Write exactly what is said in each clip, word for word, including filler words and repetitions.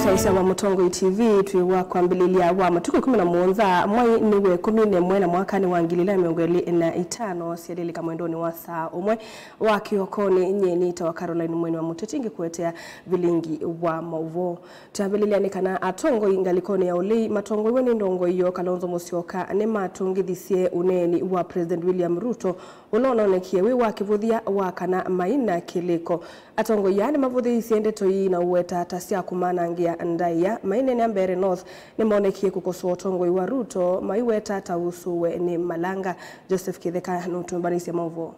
Kaisa wa Mũtongoi T V, twĩ wa kwambĩlĩlya wa matukũ ĩkũmi na mũonza, mwai nĩ wa ĩkũmi na ĩmwe na mwakanĩ wa ngili ilĩ na mĩongo ĩlĩ na itano, syalĩlĩka mwendonĩ wa saa ũmwe wa kĩokonĩ. Nyie nĩtawa Caroline Mweni wa Mũteti, ngĩkũetea vilingi wa maũvoo. Twambĩlĩlya nĩ kana atongoi ngalĩkonĩ ya ũlei matongoiwe nĩ ndongoi yoo Kalonzo Musyoka nĩmatũngĩthisye ũneeni wa President William Ruto, ũla ũnonekie wĩ wa kĩvũthya wa kana mai na kĩlĩko. Atongoi aa nĩmavũthĩĩisye ndeto ii na ũweta ta sya kũmanangĩa ndaĩa. Maineenea Mbeere North nĩmonekie kũkosoa ũtongoi wa Ruto, maiweta ta ũsũwe nĩ malanga. Joseph Kĩtheka nũtũmbanĩsye maũvoo.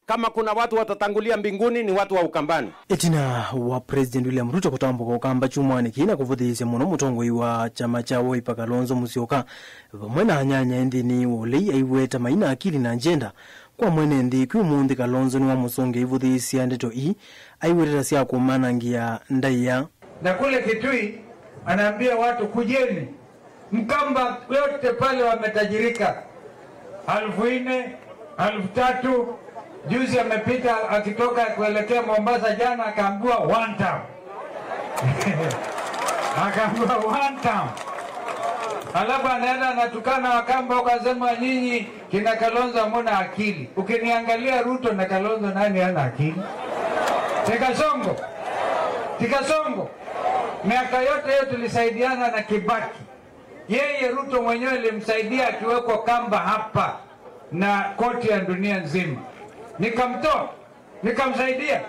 Kama kuna watu watatangulia mbinguni, ni watu wa Ukambani. Ĩtina wa President William Ruto kũtambũka Ũkamba kyumwanĩ kĩĩ na kũvũthĩĩsya mũno mũtongoi wa kyama kya Wiper Kalonzo Musyoka, vamwe na anyanya nthĩnĩ wa ũlei aiweta mai na akili na njenda, kwa mwene nthĩ kwĩ ũmũnthĩ Kalonzo nĩwamũsũngĩa aivũthĩĩsya ndeto ii aiweta ta sya kũmanangĩa ndaĩa. Na kule Kitui anaambia watu, "Kujeni." Mkamba yote pale wametajirika. Alfu nne, alfu tatu. Juzi amepita akitoka kuelekea Mombasa, jana akaambiwa one term. Akaambiwa one term. Alafu anaenda anatukana Wakamba, wakasema, "Nyinyi kina Kalonzo hamuna akili." Ukiniangalia Ruto na Kalonzo, nani hana akili? Ti Kasongo? Ti Kasongo? Miaka yote hiyo tulisaidiana na Kibaki. Yeye Ruto mwenyewe alimsaidia akiwekwa kamba hapa na koti ya dunia nzima. Nikamtoa, nikamsaidia.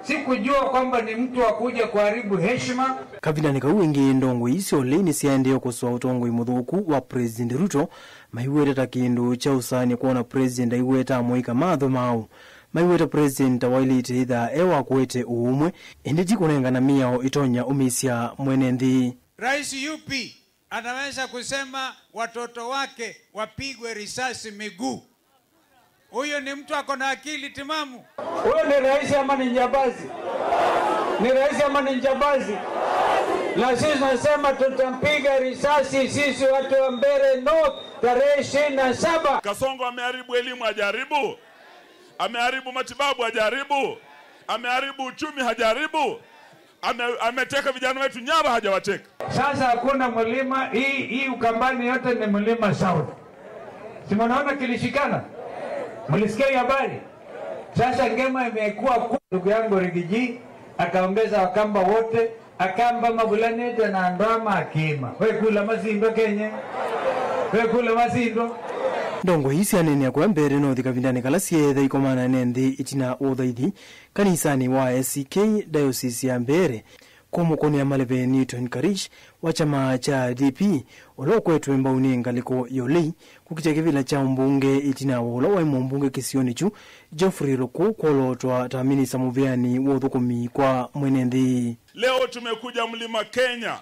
Sikujua kwamba ni mtu wa kuja kuharibu heshima. Kavindanĩ kau ĩngĩ, ndongoi ii sya ũlei nĩsyaendee kũsũa ũtongoi mũthũku wa President Ruto, maiweta ta kĩndũ kya ũsaanĩo kwona President aiweta amũika matho maũ. Maiweta President ta waĩlĩte ĩthaa e wa kũete ũũmwe, ĩndĩ ti kũnengana mĩao ĩtonya ũmĩsya mwene nthĩ. Rais yupi anaweza kusema watoto wake wapigwe risasi miguu? Huyo ni mtu ako na akili timamu? Huyo ni rais ama ni njambazi? Ni rais ama ni njambazi? Na sisi tunasema tutampiga risasi sisi watu wa Mbeere North tarehe ishirini na saba. Kasongo ameharibu elimu, hajaribu? Ameharibu matibabu, hajaribu? Ameharibu uchumi, hajaribu? Ame-, ameteka vijana wetu nyara, hajawateka. Sasa hakuna mlima, hii, hii Ukambani yote ni mlima South. Si mnaona kilishikana? Mlisikia hii habari? Sasa ngema imekuwa kuu, ndugu yangu Rigiji akaongeza Wakamba wote, Akamba mavulanĩte na andũ aa ma kĩĩma. Wekula masindwa Kenya. Wekula masindwa. Ndongoi ii syaneenea kũya Mbeere North kavindanĩ kala syeetha ikomana ne nthĩ ĩtina wa ũthaithi kanisanĩ wa A C K Diocese ya Mbeere, kũmũkũnĩa maleve Newton Karish wa kyama kya D P, ũla ũkwetwe mbau nĩ ngalĩko ya ũlei kũkitya kĩvĩla kya ũmbunge ĩtina wa ũla waĩ mũmbunge kĩsionĩ kyu, Geoffrey Ruku, kwolootwa ta minista mũvĩanĩ wa ũthũkũmi kwa mwene nthĩ. Leo tumekuja Mlima Kenya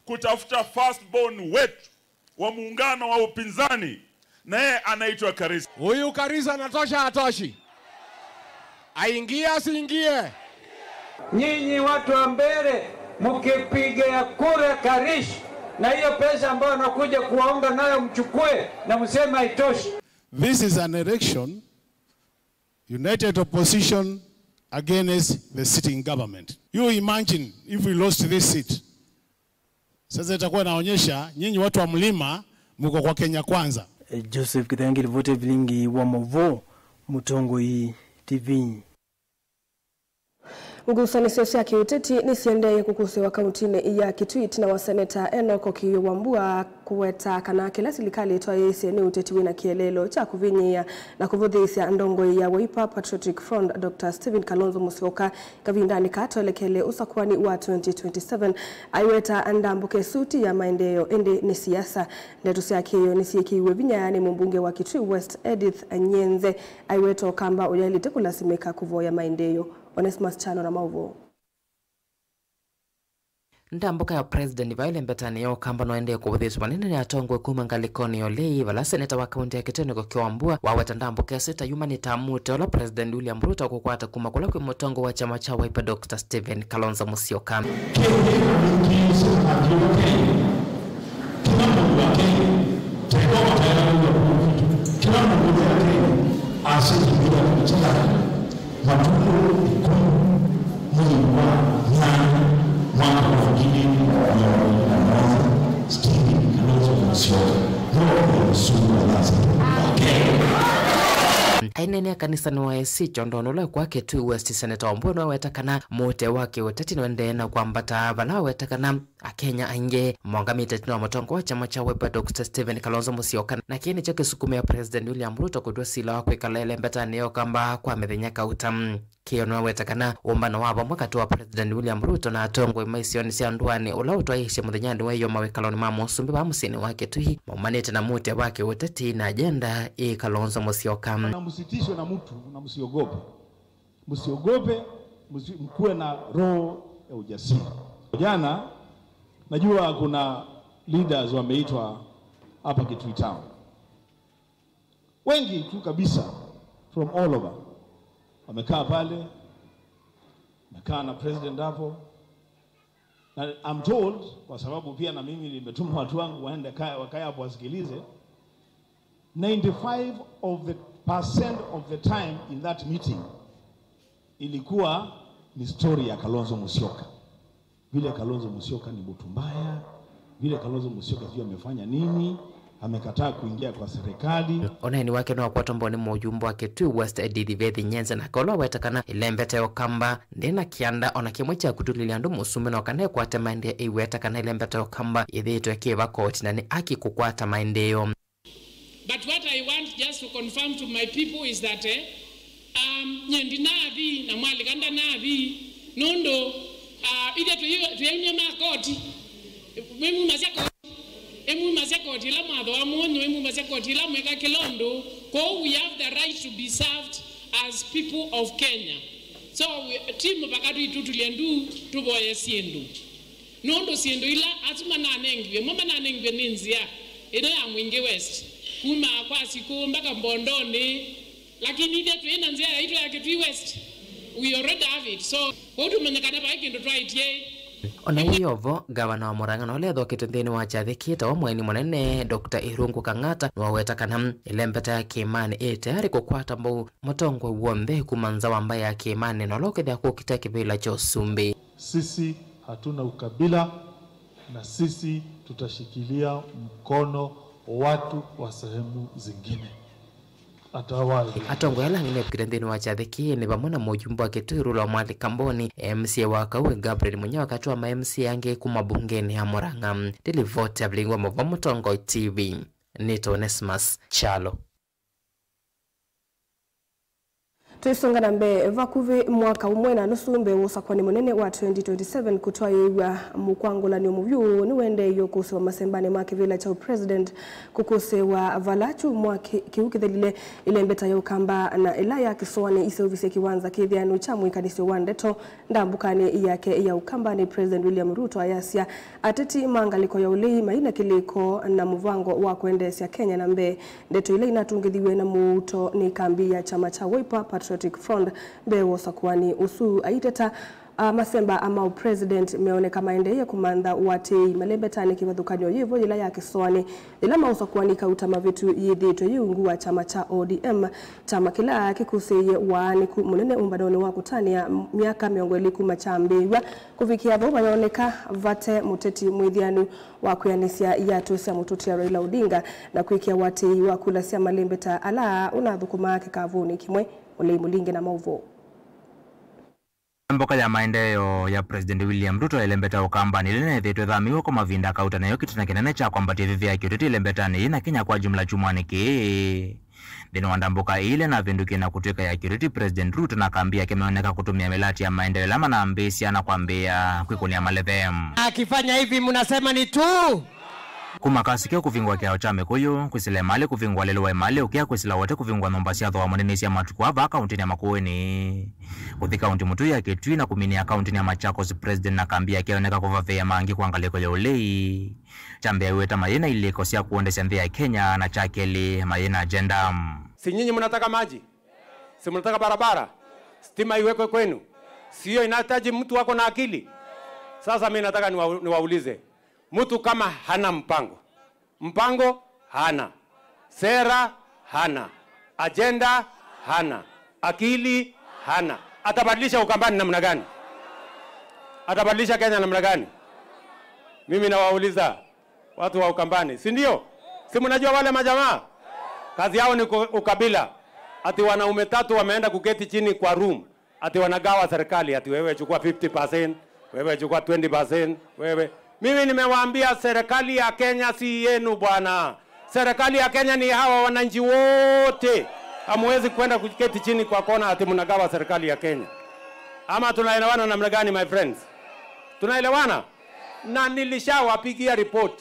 kutafuta first born wetu wa muungano wa upinzani, na yeye anaitwa Karisa. Huyu Karisa anatosha, hatoshi? Aingie, asiingie? Nyinyi watu wa Mbeere, mkipiga kura Karish, na hiyo pesa ambayo anakuja kuwaonga nayo mchukue na mseme haitoshi. This is an election, united opposition against the sitting government. You imagine if we lost this seat. Sasa itakuwa inaonyesha nyinyi watu wa mlima mko kwa Kenya Kwanza. Joseph Kithangi, ripoti ya vilingi wa maũvoo, Mũtongoi T V. Ngusanĩsyo sya kĩũteti nĩsiendee kũkũsĩĩwa kauntinĩ ya Kitui ĩtina wa Seneta Enock Kĩio Wambua kũweta kana kĩla silikalĩ ĩtwaĩĩsye nĩ ũteti wĩna kĩeleelo kya kũvinyĩĩa na kũvũthĩĩsya ndongoi ya Wiper Patriotic Front, Doctor Stephen Kalonzo Musyoka, kavindanĩ kaa twelekele ũsakũani wa twenty twenty-seven. Aiweta ndambũke ĩsu ti ya maendeeo, ĩndĩ nĩ siasa. Ndeto sya Kĩio nĩsyĩkĩiwe vinya nĩ mũmbunge wa Kitui West, Edith Nyenze. Aiweta Ũkamba ũyaĩlĩte kũlasimĩka kũvoya maendeeo. Onesmus Kyalo na maũvoo. Ndambũka ya President vaĩ lembetanĩ ya Ũkamba noendee kũvũthĩĩsw'a vanene nĩ atongoi kuma ngalĩkonĩ ya ũlei, vala seneta wa kaunti ya Kitui Enock Kĩio Wambua waweta ndambũka ĩsu ta yumanĩte amute ũla President William Ruto kũkwata kuma kũla kwĩ mũtongoi wa kyama kya Wiper Doctor Stephen Kalonzo Musyoka. Kĩla mũndũ wa Kenya, Jehova tayari kũigua kũu kwitũ. Kĩla mũndũ wa Kenya asũngĩĩa kũkĩla matukũ ĩkũmi mwei wa nyanya. Aineenea kanisanĩ wa A C Kyondoni ũla kwa Kitui West, Seneta Wambua nĩwaweta kana mũtĩ wa kĩũteti nũendee na kwambata, vala aweta kana Akenya aingĩ maũngamĩte ĩtina wa mũtongoi wa kyama kya Wiper, Doctor Stephen Kalonzo Musyoka, na kĩĩ nĩkyo kĩsukumĩe President William Ruto kũtw'a sila wa kwĩkala ĩlembetanĩ ya Ũkamba kwa mĩthenya kauta. Kĩyo nĩwaweta kana ũmbano wa vamwe katĩ wa President William Ruto na atongoi ma isionĩ sya ndũanĩ ũla ũtwaĩĩsye mũthenyanĩ wa ĩyoo mawĩkalonĩ ma Mũsumbĩ vaa mũsyĩnĩ wa Kitui maumanĩte na mũtĩ wa kĩũteti na agenda ĩ Kalonzo Musyoka. Na msitishwe na mtu na msiogope. Msiogope, msi-, mkuwe na roho ya ujasiri. Jana, najua kuna leaders wameitwa hapa Kitui Town. Wengi tu kabisa from all over. Wamekaa pale, wamekaa na president hapo. Na I'm told, kwa sababu pia na mimi nimetuma watu wangu waende kaya, wakae hapo wasikilize, ninety-five of the percent of the time in that meeting ilikuwa ni story ya Kalonzo Musyoka. Vile Kalonzo Musyoka ni mtu mbaya, vile Kalonzo Musyoka sijui amefanya nini, amekataa kuingia kwa serikali. Ũneeni wake nĩwakwatwa mbau nĩ mũyumbe wa Kitui West Edith Vethi Nyenze, nake ũla waweta kana ĩlembeta ya Ũkamba ndĩna kĩanda ona kĩmwe kya kũtulĩlya andũ mũsumbĩ, no kana ĩkwate maendeeo. Ĩweta kana ĩlembeta ya Ũkamba yĩthĩĩtwe ĩkĩva koti na nĩ aki kũkwata maendeeo. But what I want just to confirm to my people is that, eh, um, nye ndinathi na mwalika ndanathi, nũndũ, uh, ithe tũyumya ma koti, mwimumasya koti, ĩmumasya koti ĩla mwathoa mũnyũ, ĩmumasya koti ĩla mwĩka kĩla ũndũ. Kwoou we have the right to be served as people of Kenya. So we, ti mũvaka twĩtutulye ndu tũvoye syĩndũ. Nũndũ syĩndũ ila asu mananengiwe, mo mananengiwe nĩ nzĩa ĩno ya Mwingi West, kuma kwa Sikũ mpaka Mbondonĩ, lakini ithe twĩ na nzĩa yaitũ ya Kitui West. We already have it. So, kwoou tũmenye kana vai kĩndũ twaĩtye. Ona yĩ o vo, ngavana wa Murang'a na ũla ethoketwe nthĩnĩ wa kyathĩ kĩĩ ta wa mũeni mũnene, Doctor Irungu Kang'ata, nĩwaweta kana ĩlembeta ya Kĩĩmanĩ ĩ tayarĩ kũkwata mbau mũtongoi w'onthe kuma nza wa mbaĩ ya Kĩĩmanĩ na ũla ũkethĩa kũkita kĩvĩla kya ũsumbĩ. Sisi hatuna ukabila na sisi tutashikilia mkono watu wa sehemu zingine. Atawala. Atongoi ala angĩ mevikĩte nthĩnĩ wa kyathĩ kĩĩ nĩ vamwe na mũyumbe wa Kitui Rula wa Mwali Kamboni, M C A wa Kaue Gabriel Munya, katĩ wa ma M C A angĩ kuma mbungenĩ ya Murang'a. Nĩ livoti ya Vilingi wa Maũvoo Mũtongoi T V. Nĩtawa Onesmus Kyalo. Twĩsonga na mbee, vakuvĩ mwaka ũmwe na nusu mbee wa ũsakũani mũnene wa twenty twenty-seven kũtwaĩĩw'a, mũkwangũlan'yo mũvyũ nĩwendeeie ũkũsĩwa masembanĩ ma kĩvĩla kya ũpresident kũkũsĩĩwa vala kyumwa kĩ-, kĩu kĩthelile, ĩlembeta ya Ũkamba na ĩla ya Kĩsũanĩ iseũvisye kĩwanza kĩthĩanũ kya mwĩkanĩsyo wa ndeto ndambũkanĩ yake ya Ũkambanĩ, President William Ruto ayasya ateti ma ngalĩko ya ũlei mai na kĩlĩko na mũvango wa kũendeesya Kenya na mbee. Ndeto ila inatũngĩthiw'e na mũuto nĩ kambi ya kyama kya Wiper Patriotic Front mbee wa ũsakũani ũsu. Aiteta, a, masemba ma ũpresident meoneka maendeeie kũmantha ũatĩĩi malembetanĩ kĩvathũkany'o yĩvo yĩla ya Kĩsũanĩ, yĩla ma ũsakũani kauta mavĩtu yĩthĩĩtwe yĩ ungu wa kyama kya O D M, kyama kĩla kĩkũsĩĩie waanĩku mũnene ũmbanonĩ wa kũtanĩa myaka mĩongo ĩlĩ kuma kyambĩĩw'a. Kũvikĩa vau, vayoneka vate mũteti mwĩthĩanu wa kwĩanĩsya iatũ sya mũtũtia Raila Odinga na kwĩkĩa ũatĩĩi wa kula sya malembeta ala ũnathũkũmaa kĩkavũnĩ kĩmwe. Mũlei Mũlinge na maũvoo. Mboka ya maendeeo ya President William Ruto ĩlembeta Ũkambanĩ ĩla nĩyĩthĩĩtwe ĩthamĩw'e kwa mavinda kauta nayo kĩtina kĩnene kya kwambatya ĩvĩvĩ ya kĩũteti ĩlembetanĩ ĩĩ na Kenya kwa jumla kyumwanĩ kĩĩ. Nthĩnĩ wa ndambũka ĩĩ ĩla navĩndũkie na kũtw'ĩka ya kĩũteti, President Ruto na kambi yake meoneka kũtũmĩa mĩlatĩ ya maendeeo ĩla manambĩĩsya na kwambĩĩa kwĩkũnĩa maleve. Akifanya hivi, mnasema ni tu. Kuma Kasike kũvingũa kĩao kya Mĩkũyũ, kwĩsĩla Ĩmalĩ kũvingũa lelũ wa Ĩmalĩ, ũkĩa kwĩsĩla Wote kũvingũa nyũmba sya thooa mũnene sya matukũ aa vaa kaũntĩnĩ ya Makueni, kũthi kaũntĩ mũtũi ya Kitui na kũminĩa kaũntĩnĩ ya Machakos, President na kambi yake yoneka kũvavĩĩa mangĩ kwa ngalĩko ya ũlei. Kya mbee, aweta mayĩ na ilĩko sya kũendesya nthĩ ya Kenya, na kya kelĩ, mayĩ na agenda. Si nyinyi mnataka maji? Si mnataka barabara? Stima iwekwe kwenu? Si hiyo inahitaji mtu ako na akili? Sasa mimi nataka niwa-, niwaulize, mtu kama hana mpango, mpango hana, sera hana, agenda hana, akili hana, atabadilisha Ukambani namna gani? Atabadilisha Kenya namna gani? Mimi nawauliza watu wa Ukambani, si ndio? Si mnajua wale majamaa? Kazi yao ni ku-, ukabila. Ati wanaume tatu wameenda kuketi chini kwa room, ati wanagawa serikali, ati wewe chukua fifty percent, wewe chukua twenty percent, wewe. Mimi nimewaambia serikali ya Kenya si yenu bwana. Serikali ya Kenya ni hawa wananchi wote. Hamwezi kwenda kuketi chini kwa kona ati mnagawa serikali ya Kenya. Ama tunaelewana namna gani, my friends? Tunaelewana? Na nilishawapigia report.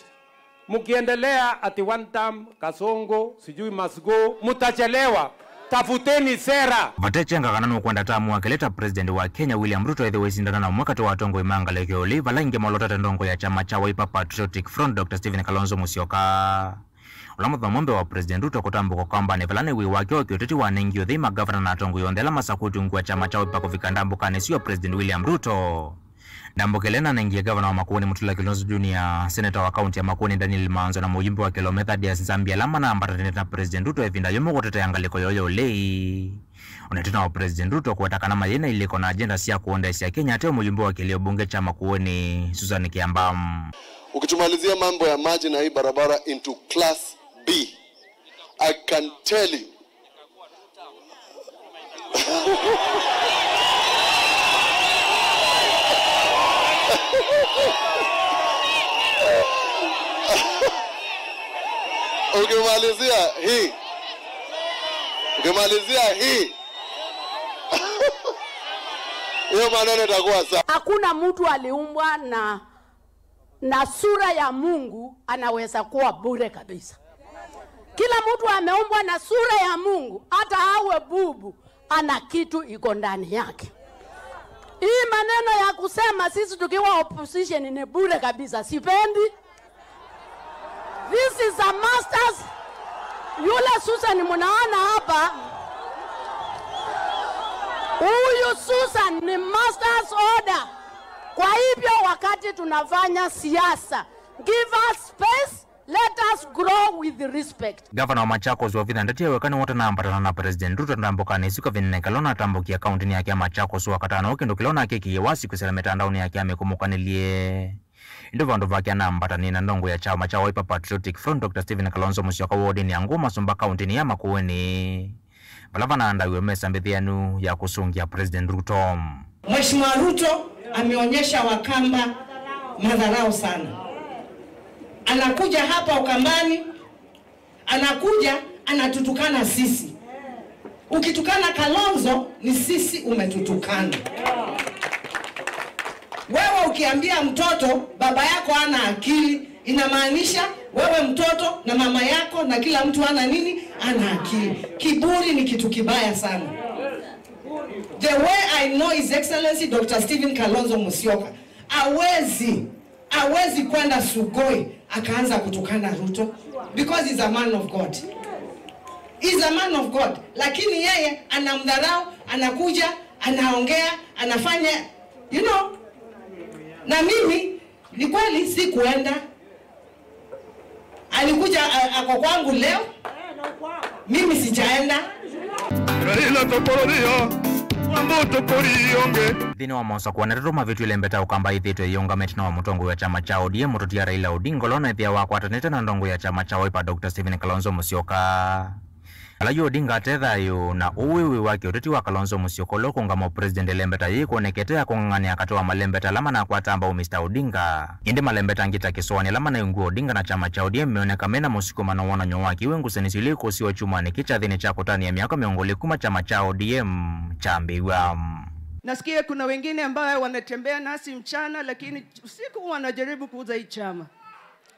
Mkiendelea ati one term, Kasongo, sijui must go, mutachelewa. Tafuteni sera. Vate kyenga kana nũkwenda tamu wa kelĩ ta president wa Kenya William Ruto ethĩwe isindana na ũmwe katĩ wa atongoi ma ngalĩko ya ũlei vala ingĩ molotete ndongo ya kyama kya Wiper Patriotic Front Doctor Stephen Kalonzo Musyoka. Ũla mũthamo mbee wa President Ruto kũtambũka ũkambanĩ vala nĩ wĩ wake wa kĩũteti wanengie ũthei magavana na atongoi onthe ala masakũtw'e ungu wa kyama kya Wiper kũvika ndambũkanĩ ĩsu ya President William Ruto. Ndambũka ĩla nanengie gavana wa Makueni Mutula Kilonzo Junior, seneta wa kaunti ya Makueni Daniel Manzo na mũyumbe wa Kilome Thaddeus Nzambi ala manaambatanĩte na President Ruto ĩvinda yũmũ kũtetea ngalĩko yoo ya ũlei. Ona ĩtina wa President Ruto kũweta kana mayĩ na ilĩko na agenda sya kũendeesya Kenya ate mũyumbe wa kĩlĩo mbunge kya Makueni Susan Kiamba. Ukitumalizia mambo ya maji na hii barabara into class B, I can tell you. Ukimalizia hii, ukimalizia hii, hiyo maneno itakuwa sawa. Hakuna mtu aliumbwa na na sura ya Mungu anaweza kuwa bure kabisa. Kila mtu ameumbwa na sura ya Mungu, hata awe bubu, ana kitu iko ndani yake. Hii maneno ya kusema sisi tukiwa opposition ni bure kabisa, sipendi. This is a master's. Yule Susan mnaona hapa, huyu Susan ni master's order. Kwa hivyo wakati tunafanya siasa, give us space, let us grow with respect. Gavana wa Machakos Wavinya Ndeti eweka nĩwe ũtanaambatana na President Ruto ndambũkanĩ ĩsu kavinĩ kala ũnatambũkie kauntinĩ yake ya Machakos Wakatano, kĩndũ kĩla ũnakĩkie wasikũsela mĩtandaonĩ yake ya mĩkũmũkanĩlye. Ĩndĩ vandũ vake anaambatanĩe na ndongo ya kyama kya Wiper Patriotic Front Doctor Stephen Kalonzo Musyoka wodinĩ ya Ngũũ Masũmba kauntinĩ ya Makueni, vala vanaandaiwe mesa mbĩthĩanu ya kũsũngĩa President Ruto. Mheshimiwa Ruto ameonyesha Wakamba madharau sana. Anakuja hapa Ukambani, anakuja anatutukana sisi. Ukitukana Kalonzo ni sisi umetutukana. Wewe ukiambia mtoto baba yako ana akili, inamaanisha wewe mtoto na mama yako na kila mtu ana nini? Ana akili. Kiburi ni kitu kibaya sana. The way I know His Excellency Doctor Stephen Kalonzo Musyoka, hawezi, hawezi kwenda Sugoi akaanza kutukana Ruto because he's a man of God. He's a man of God. Lakini yeye anamdharau, anakuja, anaongea, anafanya, you know. Na mimi ni kweli sikuenda. Alikuja, a-, ako kwangu leo. Mimi sijaenda. Raila tũkũrũthio, Wambũ tũkũrionge. Nthĩnĩ wa mosakũa na tũtũ mavĩtw'e ĩlembeta Ũkamba ĩthĩĩtwe ĩyĩũngamĩte na wa mũtongoi wa kyama kya O D M mũtũtia Raila Odinga ũla ũnethĩawa akwatanĩte na ndongo ya kyama kya Wiper Doctor Stephen Kalonzo Musyoka. Ala yu Odinga ate thayũ na ũwĩwĩ wa kĩũteti wa Kalonzo Musyoka ũla ũkũngama ũpresident ĩlembeta yĩĩ kwonekete ya kũng'ang'anĩa katĩ wa malembeta ala manakwata mbau Mister Odinga. Ĩndĩ malembeta angĩ ta kĩsũanĩ ala manaĩ ungu wa Odinga na kyama kya O D M meoneka mena mũsukumano wonany'o wa kĩw'ũ ngusanĩsyo ila ikũsiwa kyumanĩ kĩ kyathĩnĩ kya kũtanĩa myaka mĩongo ĩlĩ kuma kyama kya O D M kyambĩĩw'a. Nasikia kuna wengine ambayo wanatembea nasi mchana, lakini usiku wanajaribu kuuza hii chama.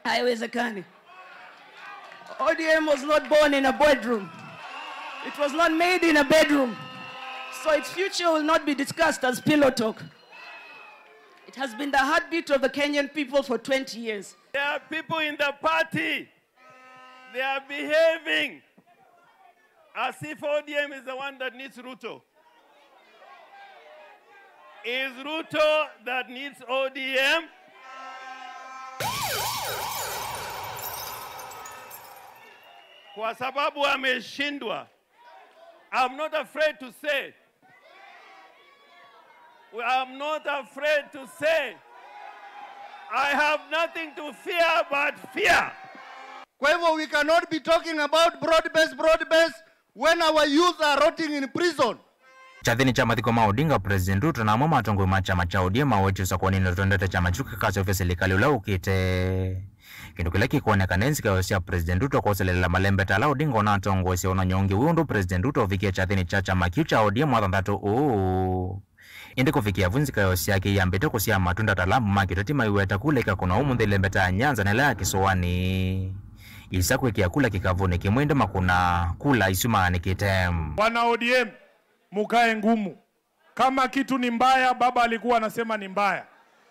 Haiwezekani. O D M was not born in a bedroom. It was not made in a bedroom. So its future will not be discussed as pillow talk. It has been the heartbeat of the Kenyan people for twenty years. There are people in the party, they are behaving as if O D M is the one that needs Ruto. Is Ruto that needs O D M? Kwa sababu ameshindwa. I'm not afraid to say. I'm not afraid to say. I have nothing to fear but fear. Kwa hivyo, we cannot be talking about broad based, broad based. When our youth are rotting in prison. Kyathĩnĩ kya mathiko ma Odinga, President Ruto na amwe ma atongoi ma kyama kya O D M mawetie ũsakũanĩnĩ na twendete kyama kyu kĩkaseũvya silikalĩ ũla ũkĩte. Kĩndũ kĩla kĩkwoneka nĩ nzikayo sya President Ruto kwoselelela malembeta ala Odinga ũnatongoesya ũnanyonge wĩ ũndũ President Ruto ũvikie kyathĩnĩ kya kyama kyu kya O D M wathanthatũ ũũ. Ĩndĩ kũvikĩa vu nzikayo syake iyambĩte kũsyaa matunda ta lambu ma kĩteti maiweta kula ikakũna ũmũnthĩ ĩlembeta ya Nyanza na ĩla ya Kĩsũanĩ. Isa kwĩkĩa kula kĩkavũnĩ kĩmwe ĩndĩ makũna kula isu maanĩkĩte. Wana O D M, mukae ngumu. Kama kitu ni mbaya, baba alikuwa anasema ni mbaya.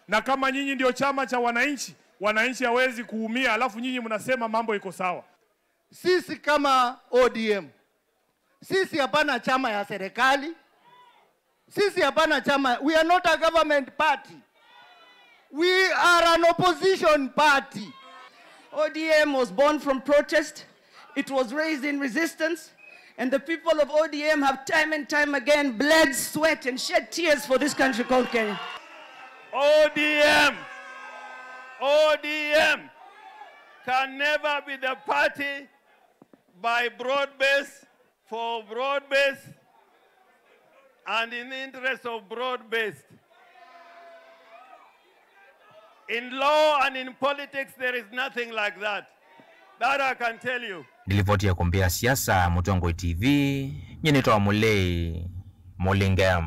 Na kama nyinyi ndio chama cha wananchi, wananchi hawezi kuumia, alafu nyinyi mnasema mambo iko sawa. Sisi kama O D M, sisi hapana chama ya serikali. Sisi hapana chama. We are not a government party. We are an opposition party. O D M was born from protest. It was raised in resistance. And the people of O D M have time and time again bled, sweat, and shed tears for this country called Kenya. O D M, O D M can never be the party by broad base for broad base and in the interest of broad base. In law and in politics, there is nothing like that. That I can tell you. Ndilivoti ya Kũmbĩa Siasa, Mũtongoi T V, nyie nĩtawa Mũlei Mũlinge.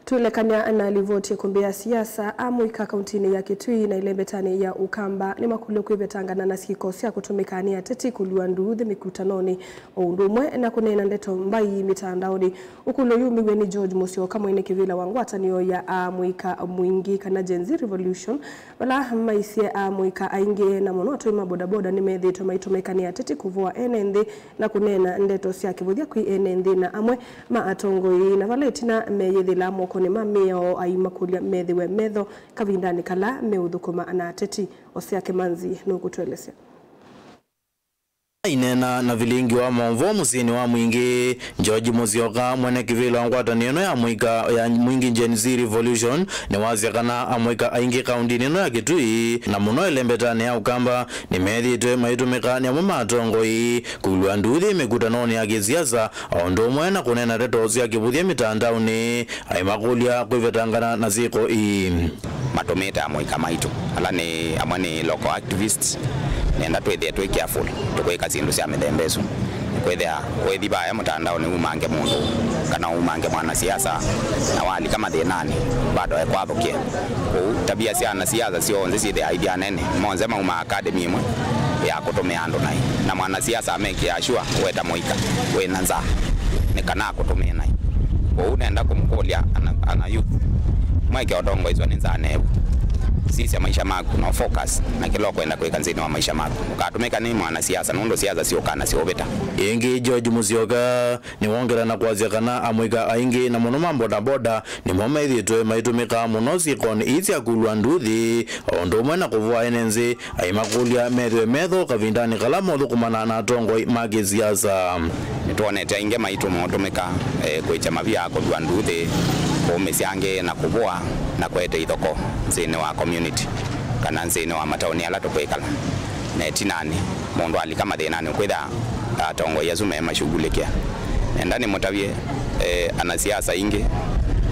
Twĩlekany'a na livoti ya Kũmbĩa Siasa, amũika kauntinĩ ya Kitui na ĩlembetanĩ ya Ukamba nĩmakũlw'e kwĩvetangana na syĩko sya kũtũmĩka nĩ ateti kũlua nduuthĩ mĩkutanonĩ o ũndũ ũmwe na kũneena ndeto mbai mĩtandaonĩ. Ũkũlyo ũyũ umiw'e nĩ George Musyoka, mwene kĩvĩla wa ngwatanĩo ya amũika mwingĩ kana Gen Z Revolution, vala maisye amũika aingĩ na mũno atũi ma bodaboda nĩmethĩĩtwe maitũmĩka nĩ ateti kũvoa ene nthĩ na kũneena ndeto sya kĩvũthya kwĩ ene nthĩ na amwe ma atongoi, na vala ĩtina meyĩthĩla mokonĩ ma mĩao aimakũlya methĩwe metho kavindanĩ kala meũthũkũma na ateti. Osea Kĩmanzi nũkũtũelesya. Aineena na vilingi wa maũvoo mũsyĩnĩ wa Mwingĩ, George Musyoka, mwene kĩvĩla wa ngwatanĩo ĩno ya mũika ya Mwingĩ Gen Z Revolution, nĩwasya kana amũika aingĩ kaũndinĩ ĩno ya Kitui, na mũno ĩlembetanĩ ya Ukamba, nĩmethĩĩtwe maitũmĩka nĩ amwe ma atongoi kũlua nduuthĩ mĩkutanonĩ ya kĩsiasa, o ũndũ ũmwe na kũneena ndeto sya kĩvũthya mĩtandaonĩ, aimakũlya kwĩvetangana na syĩko ii. Matũmĩte amũika maitũ, ala nĩ amwe nĩ local activists, nenda twĩthĩe twĩ careful tũkwĩka syĩndũ sya mĩthemba ĩsu. Kwĩthĩa wĩthi vaya mũtandaonĩ umange mũndũ, kana umange mwanasiasa, na walika mathĩnanĩ, bado ekwathũkĩa. Kwoou, tavia sya anasiasa syonthe syĩthĩaa ithi anene, monthe maumaa academy ĩmwe ya kũtũmĩa andũ naĩ. Na mwanasiasa amekĩaa sure weta mũika wĩ na nzaa nĩ kana akũtũmĩe naĩ. Kwoou nenda kũmũkũlya ana, ana youth, mweke ũtongoeswa nĩ nzaa neevu. Sisya maisha maku na ũfocus na kĩla ũkwenda kwĩka nthĩnĩ wa maisha maku. Ndũkatũmĩka nĩ mwanasiasa nũndũ siasa syũkaa na syoovĩta. Ĩngĩ, George Musyoka nĩwongela na kwasya kana amũika aingĩ na mũno ma bodaboda nĩmo methĩĩtwe maitũmĩkaa mũno syĩkonĩ ii sya kũlua nduthi, o ũndũ ũmwe na kũvoa ene nthĩ, aimakũlya methĩwe metho kavindanĩ kala mothũkũmana na atongoi ma kĩsiasa. Nĩtwonete aingĩ maitũ maũtũmĩka, eh, kwĩkya mavia, kũlua nduthi, kũũmĩsya angĩ na kũvoa na kũete ithoko nthĩnĩ wa community kana nthĩnĩ wa mataoni ala tũkwĩkala. Na ĩtinanĩ, mũndũ alika mathĩnanĩ, ũkwĩtha atongoi asu memashughulikia. Nenda nĩmũtavye, eh, anasiasa aingĩ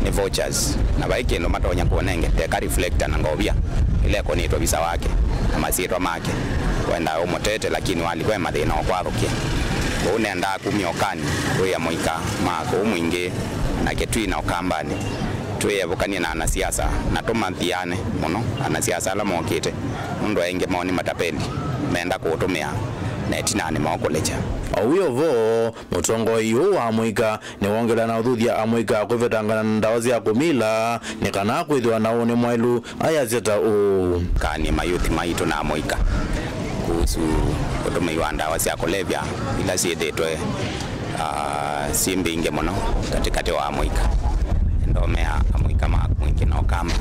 nĩ vultures, na vai kĩndũ matonya kũnenge, teka reflector na ngovia ĩla ĩkonĩtwe visa wake na masyĩtwa make. Wendaa ũmũtete, lakini walikwa e mathĩna ũkwathũkĩa. Kwoou nendaa kumya ũkani kwĩ amũika ma kũu Mwingĩ na Kitui na Ũkambanĩ. Twĩevũkany'e na anasiasa na tũmathiane mũno anasiasa ala mokĩte, nũndũ aingĩ moo nĩ matapeli, menda kũũtũmĩa na ĩtinanĩ maũkũlekya. O wĩ o vo, mũtongoi ũũ wa amũika nĩwongela na ũthuthya amũika kwĩvetangana na ndawa sya kũmila nĩ kana kwĩthĩwa na ũnĩ mwaĩlu, ayasya ta ũũ. Kani mayuthi maitũ na amũika kuhusu ũtũmĩi wa ndawa sya kũlevya ila syĩthĩtwe ah, syĩ mbingĩ mũno katĩkatĩ wa amũika. Ndomea amũika ma Mwingĩ na Ũkamba.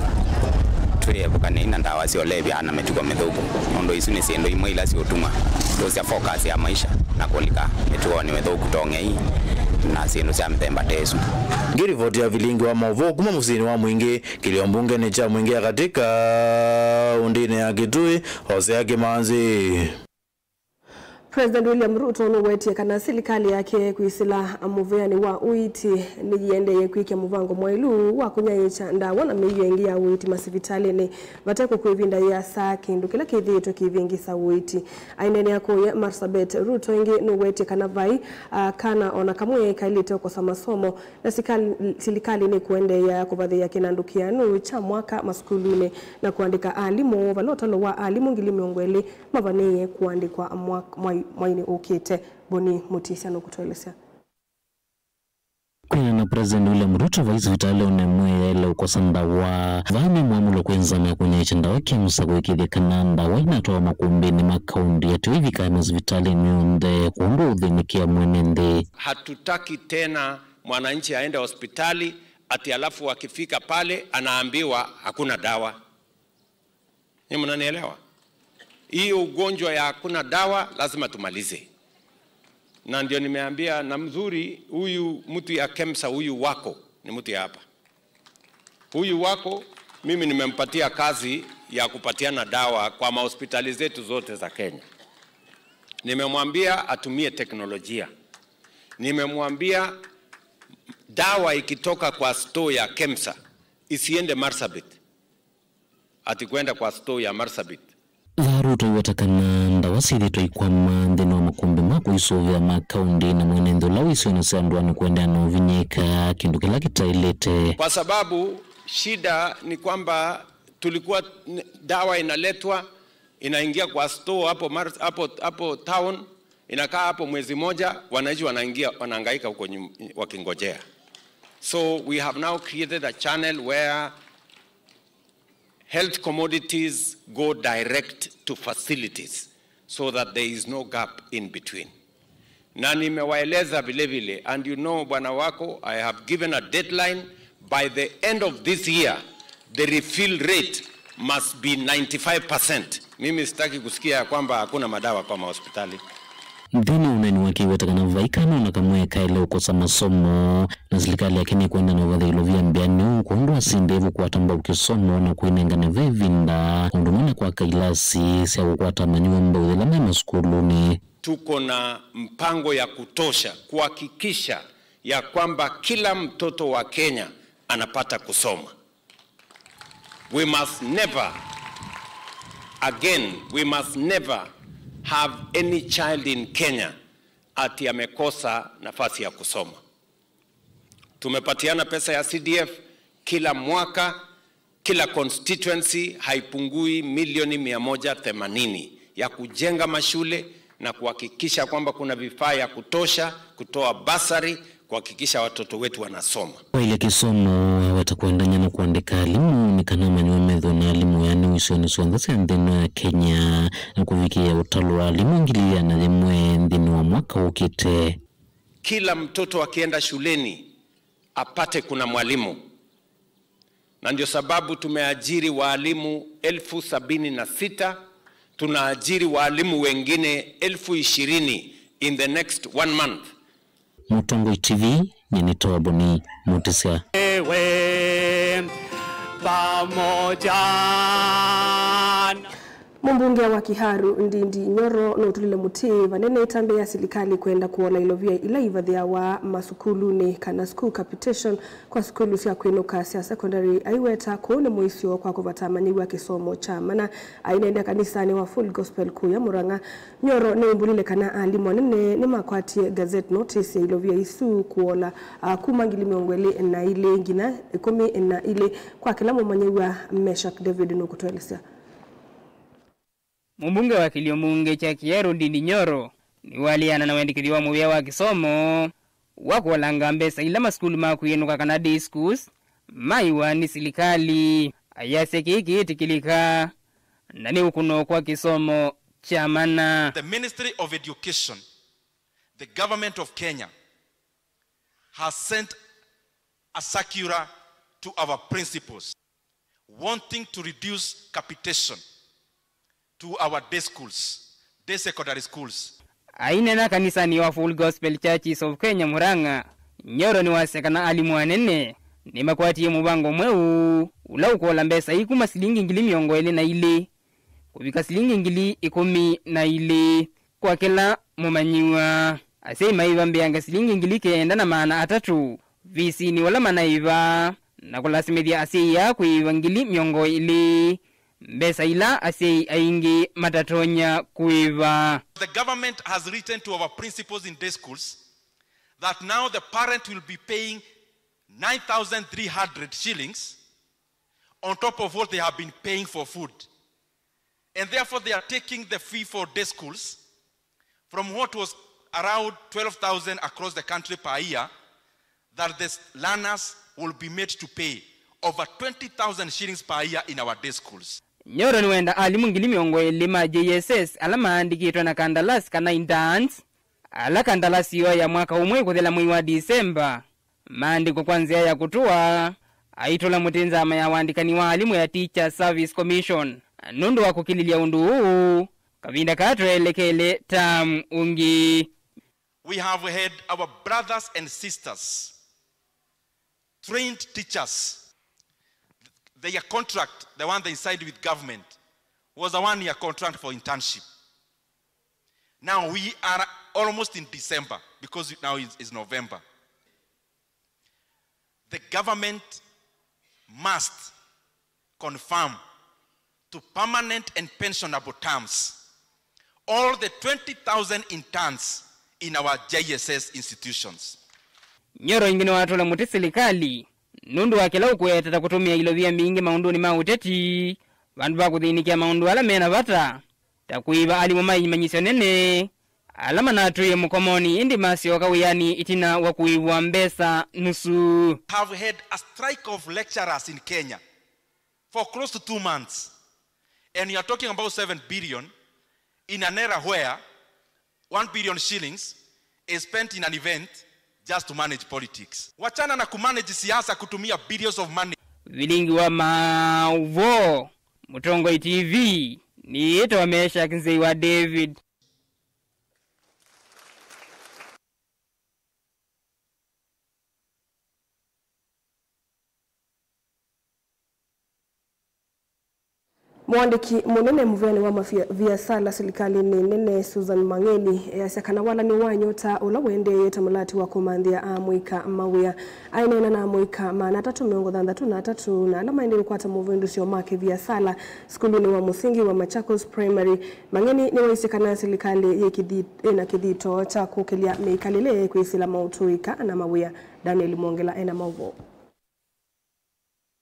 Twĩevũkanei na ndawa sya ũlevya na mĩtugo mĩthũku, nũndũ isu nĩ syĩndũ imwe ila siũtuma tũsya focus ya maisha na kũlika mĩtuonĩ mĩthũku tong'ei na syĩndũ sya mĩthemba ta ĩsu. Ngĩrivoti ya vilingi wa maũvoo kuma mũsyĩnĩ wa Mwingĩ, kĩlio mbungenĩ kya Mwingĩ ya katĩ kaũndĩnĩ ya Kitui, Hosea Kĩmanzi. President William Ruto nũwetie kana silikalĩ yake kwĩsĩla mũveanĩ wa ũiiti nĩyĩendee kwĩkĩa mũvango mwaĩlu wa kũnyaĩĩkya ndawa na mĩio ĩngĩ ya ũiiti masivitalĩnĩ vate kũkw'a ĩvinda yĩasa, kĩndũ kĩla kĩthĩĩtwe kĩivĩngĩsa ũiiti. Aineenea kũya Marsabit, Ruto ĩngĩ nũwetie kana vai, ah, kana o na kamwe kaĩlĩte ũkosa masomo, na sikal-, silikalĩ nĩkũendeea kũvathĩĩa kĩnandũ kĩanu kya mwaka masukulunĩ na kũandĩka alimũ, vala ũtalo wa alimũ ngili mĩongo ĩlĩ mavanĩĩe kũandĩkwa mwa-, mwai-, mwainĩ ũkĩte. Boni Mutisya nũkũtũelesya. Kwĩana na President William Ruto, vai sivitalĩ o na ĩmwe yaĩle ũkosa ndawa. Vai nĩ mwamũlo kwĩ nzama ya kũnyaĩĩkya ndawa KEMSA kũĩkĩĩthya kana ndawa inatwawa makumbĩnĩ ma kaunti atĩ ivikae masivitalĩnĩ onthe, ũndũ ũthĩnĩkĩa mwene nthĩ. Hatutaki tena mwananchi aende hospitali ati alafu akifika pale anaambiwa hakuna dawa. Ni mnanielewa? Hiyo ugonjwa ya hakuna dawa lazima tumalize. Na ndio nimeambia na mzuri huyu mtu ya KEMSA, huyu wako, ni mtu ya hapa. Huyu wako, mimi nimempatia kazi ya kupatiana dawa kwa mahospitali zetu zote za Kenya. Nimemwambia atumie teknolojia. Nimemwambia dawa ikitoka kwa store ya KEMSA, isiende Marsabit, ati kwenda kwa store ya Marsabit. Tharu tũiweta kana ndawa syĩthĩtwe ikwama nthĩnĩ wa makumbĩ ma kũisũvĩa ma kaunti, na mwene nthĩ ũla wĩ isionĩ sya ndũanĩ kũendeea na ũvinyĩĩka, kĩndũ kĩla kĩtaĩlĩte. Kwa sababu shida ni kwamba tulikuwa n-, dawa inaletwa, inaingia kwa store hapo Mar-, hapo, hapo town, inakaa hapo mwezi moja, wananchi wanaingia, wanahangaika huko nyum-, wakingojea. So we have now created a channel where health commodities go direct to facilities so that there is no gap in between. Na nimewaeleza vile vile, and you know, bwana wako, I have given a deadline, by the end of this year, the refill rate must be ninety-five percent. Mimi sitaki kusikia ya kwamba hakuna madawa kwa mahospitali. Nthĩnĩ wa ũneeni wake, aiweta kana vai kana o na kamwe kaĩle ũkosa masomo, na silikalĩ yake nĩkwenda na ũvathĩĩlo vya mbĩanĩu kwondũ asyai nthĩ kũkwata mbau kĩsomo na kwĩnengane ve ĩvinda, ũndũ ũmwe na kwaka ilasi sya kũkwata amanyĩw'a mbau yĩla me masukulunĩ. Tuko na mpango ya kutosha kuhakikisha ya kwamba kila mtoto wa Kenya anapata kusoma. We must never, again, we must never have any child in Kenya ati amekosa nafasi ya kusoma. Tumepatiana pesa ya C D F kila mwaka, kila constituency haipungui milioni mia moja themanini ya kujenga mashule na kuhakikisha kwamba kuna vifaa ya kutosha, kutoa bursary, kuhakikisha watoto wetu wanasoma. Wailye kĩsomo, aweta kũendany'a na kũandĩka alimũ nĩ kana amanyĩw'a methĩwe na alimũ eanĩu isionĩ syonthe sya nthĩ ĩno ya Kenya, na kũvikĩĩa ũtalo wa alimũ ngili ĩana yĩmwe nthĩnĩ wa mwaka ũkĩte. Kila mtoto akienda shuleni apate kuna mwalimu. Na ndio sababu tumeajiri waalimu elfu sabini na sita, tunaajiri waalimu wengine elfu ishirini in the next one month. Mũtongoi T V, nyie nĩtawa Boni Mũtĩsya. Ewe pamoja na Mũmbunge wa Kiharu, Ndindi Nyoro, nũtũlile mũtĩ vanene ĩtambya ya silikalĩ kwenda kũola ilovia ila ivathĩawa masukulunĩ, kana school capitation, kwa sukulu sya kwĩnũka sya secondary, aiweta kũu nĩ mũisyo kwa kũvata amanyĩw'a kĩsomo kya mana. Aineenea kanisanĩ wa Full Gospel kũya Murang'a, Nyoro nĩwĩmbũlile kana alimũ anene nĩmakwatie gazette notice ya ilovia isu kũola, a, kuma ngili mĩongo ĩlĩ na ilĩ nginya ĩkũmi na ilĩ kwa kĩla mũmanyĩw'a. Meshack David nũkũtũelesya. Mũmbunge wa kĩlio mbunge kya Kiharu, Ndindi Nyoro, nĩwaleana na wendekethyo wa mũvĩa wa kĩsomo wa kũolanga mbesa ila masukulu ma kwĩnũka, kana day schools, maiwa nĩ silikalĩ. Ayasya kĩĩ kĩĩtĩkĩlĩka na nĩ ũkũno kwa kĩsomo kya mana. The Ministry of Education, the Government of Kenya, has sent a circular to our principals wanting to reduce capitation to our day schools, day secondary schools. Aineena kanisanĩ wa Full Gospel Churches of Kenya Murang'a, Nyoro nĩwasya kana alimũ anene nĩmakwatie mũvango mweũ ũla ũkũola mbesa ii kuma silingi ngili mĩongo ĩlĩ na ilĩ kũvika silingi ngili ĩkũmi na ilĩ. Kwa kĩla mũmanyĩw'a, asyai maĩva mbĩanga silingi ngili kenda na maana atatũ ovisinĩ ũla manaĩva, na kũlasimĩthya asyai aa kũĩva ngili mĩongo ĩlĩ, mbesa ila asyai aingĩ matatonya kũĩva. The government has written to our principals in day schools that now the parent will be paying nine thousand three hundred shillings on top of what they have been paying for food. And therefore they are taking the fee for day schools from what was around twelve thousand across the country per year, that the learners will be made to pay over twenty thousand shillings per year in our day schools. Nyoro nĩwenda alimũ ngili mĩongo ĩlĩ ma J S S ala maandĩkĩtwe na kandalasi kana interns, ala kandalasi yoo ya mwaka ũmwe ĩkũthela mwei wa Disemba, maandĩkwe kwa nzĩa ya kũtũa, aitũla mũtĩ nzama ya ũandĩkani wa alimũ ya Teachers Service Commission. Nũndũ wa kũkilĩlya ũndũ ũũ, kavinda kaa tweelekele term ũngĩ. We have had our brothers and sisters, trained teachers, their contract, the one they signed with government, was a one-year contract for internship. Now we are almost in December because now is, is November. The government must confirm to permanent and pensionable terms all the twenty thousand interns in our J S S institutions. Nyoro ĩngĩ nĩwatũla mũtĩ silikalĩ nũndũ wa kĩla ũkũeteta kũtũmĩa ilovia mbingĩ maũndũnĩ ma ũteti, vandũ va kũthĩnĩkĩa maũndũ ala me na vata, ta kũĩva alimũ ma imanyĩsyo nene ala manatwĩe mũkomonĩ ĩndĩ masyoka wĩanĩ ĩtina wa kũĩvwa mbesa nusu. Have had a strike of lecturers in Kenya for close to two months, and you are talking about seven billion in an era where one billion shillings is spent in an event just to manage politics. Wachana na kumanage siasa kutumia billions of money. Vilingi wa maũvoo, Mũtongoi T V, nĩĩtawa Meshack Nzei wa David. Mũandĩki mũnene mũveanĩ wa mavia-, viasala silikalĩnĩ nene Susan Mang'eni easya kana walany'o wa nyota ũla ũendeeye ta mũlati wa kũmanthĩa amũika mawĩa. Aineena na amũika maana atatũ mĩongo thanthatũ na atatũ na ala maendee kũkwata movindũsyo ma kĩviasala sukulunĩ wa mũsingi wa Machakos Primary. Mang'eni nĩwaisye kana silikalĩ yĩ kĩthi-, yĩna kĩthito kya kũkĩlya mĩkalĩle kwĩsĩla maũtũĩka na mawĩa. Daniel Mwongela ena maũvoo.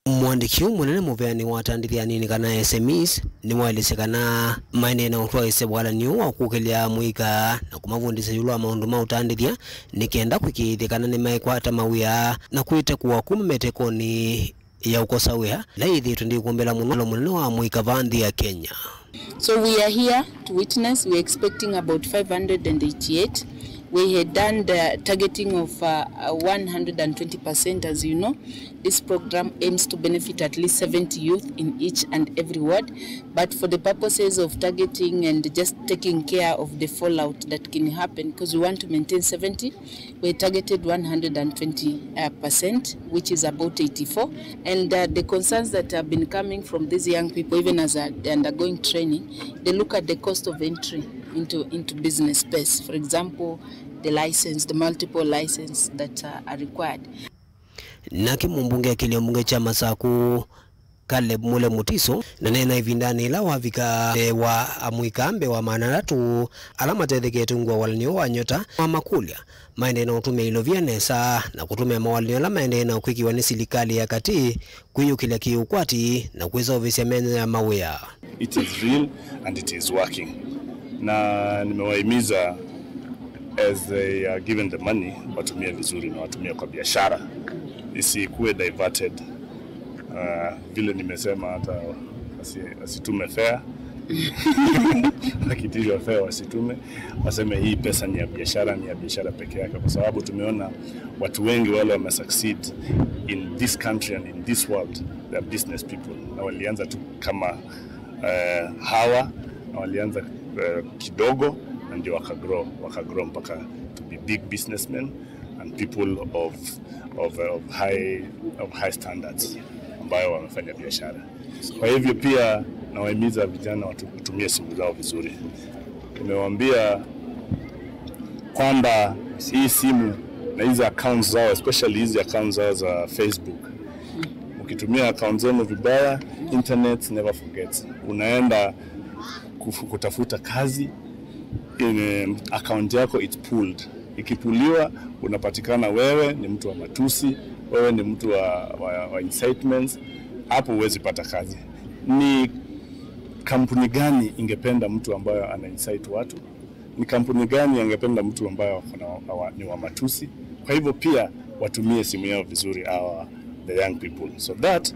Mũandĩki ũũ mũnene mũveanĩ wa atandĩthya anini kana S M Es nĩwaelesye kana maendee na ũtwaĩĩsya walany'o wa kũkĩlya amũika na kũmavundĩsya ĩũlũ wa maũndũ ma ũtandĩthya nĩ kenda kũĩkĩĩthya kana nĩmekwata mawĩa na kwĩtekũwa kuma mĩtekonĩ ya ũkosa wĩa, ĩla yĩthĩĩtwe ndĩkũmbĩla mũno ũla mũnene wa amũika vaa nthĩ ya Kenya. So we are here to witness, we are expecting about five hundred and eighty-eight. We had done the targeting of uh, uh, one hundred and twenty percent, as you know. This program aims to benefit at least seventy youth in each and every ward. But for the purposes of targeting and just taking care of the fallout that can happen, because we want to maintain seventy, we targeted one hundred and twenty uh, percent, which is about eighty-four. And uh, the concerns that have been coming from these young people, even as uh, they're undergoing training, they look at the cost of entry into, into business space. For example, the license, the multiple license that uh, are required. Nake mũmbunge wa kĩlio mbunge kya Masaku, Caleb Mule Mutiso, ndaneena ĩvindanĩ yĩla wavika mbee wa amũika mbee wa maana atatũ ala matethekete ungu wa walany'o wa nyota, wamakũlya maendee na ũtũmĩa ilovia nesa na kũtũmĩa mawalany'o ala maendee na kwĩkĩwa nĩ silikalĩ ya katĩ kwĩyũkĩlya kĩ-ũkwati na kwĩseũvĩsya mĩanya ya mawĩa. It is real and it is working. Na nimewahimiza as they are given the money, watumie vizuri na watumie kwa biashara. Isikuwe diverted. Uh, vile nimesema hata wasi-, wasitume fare. Wakiitishwa fare wasitume, waseme hii pesa ni ya biashara, ni ya biashara peke yake, kwa sababu tumeona watu wengi wale wame succeed in this country and in this world, they are business people. Na walianza tu kama eh, hawa, na walianza eh, kidogo na ndio wakagrow, wakagrow mpaka to be big businessmen and people of, of, of high, of high standards ambayo wamefanya biashara. Kwa hivyo pia nawahimiza vijana watu-, watumie simu zao vizuri. Nimewaambia kwamba hii simu na hizi accounts zao, especially hizi accounts zao za Facebook, ukitumia accounts zenu vibaya, internet never forgets. Unaenda kufu-, kutafuta kazi, in, um, account yako it's pulled. Ikipuliwa, unapatikana wewe ni mtu wa matusi, wewe ni mtu wa, wa, wa incitements, hapo huwezi pata kazi. Ni kampuni gani ingependa mtu ambayo ana incite watu? Ni kampuni gani angependa mtu ambaye wako na, wa, ni wa matusi? Kwa hivyo pia watumie simu yao vizuri, our, the young people, so that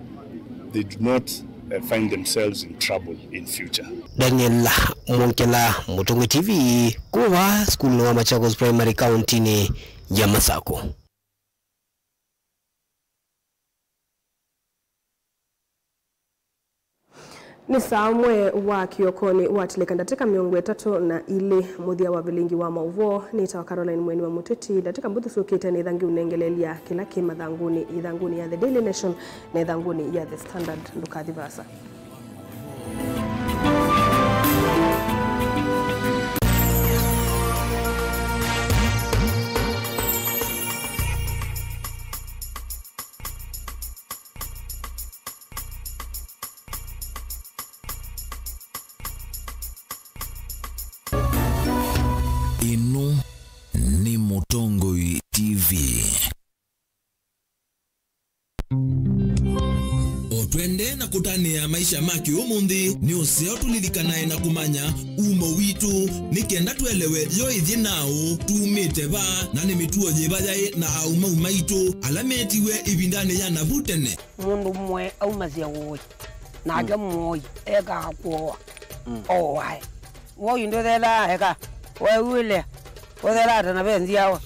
they do not, uh, find themselves in trouble in future. Daniel Mwongela, Mũtongoi T V, kuma sukulu wa Machakos Primary, kaunti-inĩ ya Masako. Nĩ saa ũmwe wa kĩokonĩ, watilĩka ndatĩka mĩongo ĩtatũ na ilĩ mũthya wa vilingi wa maũvoo. Nĩtawa Caroline Mweni wa Mũteti. Ndatĩka mbũthũ syũkĩte nĩtha ngĩũnengeleelya kĩla kĩ mathangũnĩ, ĩthangũnĩ ya The Daily Nation na ĩthangũnĩ ya The Standard. Ndũkathi vaasa. Ĩno nĩ Mũtongoi T V. O twende na kũtanĩa maisha ma kĩũmũnthĩ, nĩ ũseo tũlilikanae na kũmanya umo witũ, nĩ kenda twelewe yo ĩthyĩ naũ, tumĩte va, na nĩ mĩtuo yĩva yaĩ na aũmau maitũ ala metiwe ĩvindanĩ ya navu tene. Mũndũ mũe aumasya ũĩ, nake mũoi ekaa kũoa. Oae. Woi ndũthelaa eka. Wew'ĩle. Ũthelaa ta na ve nzyawa.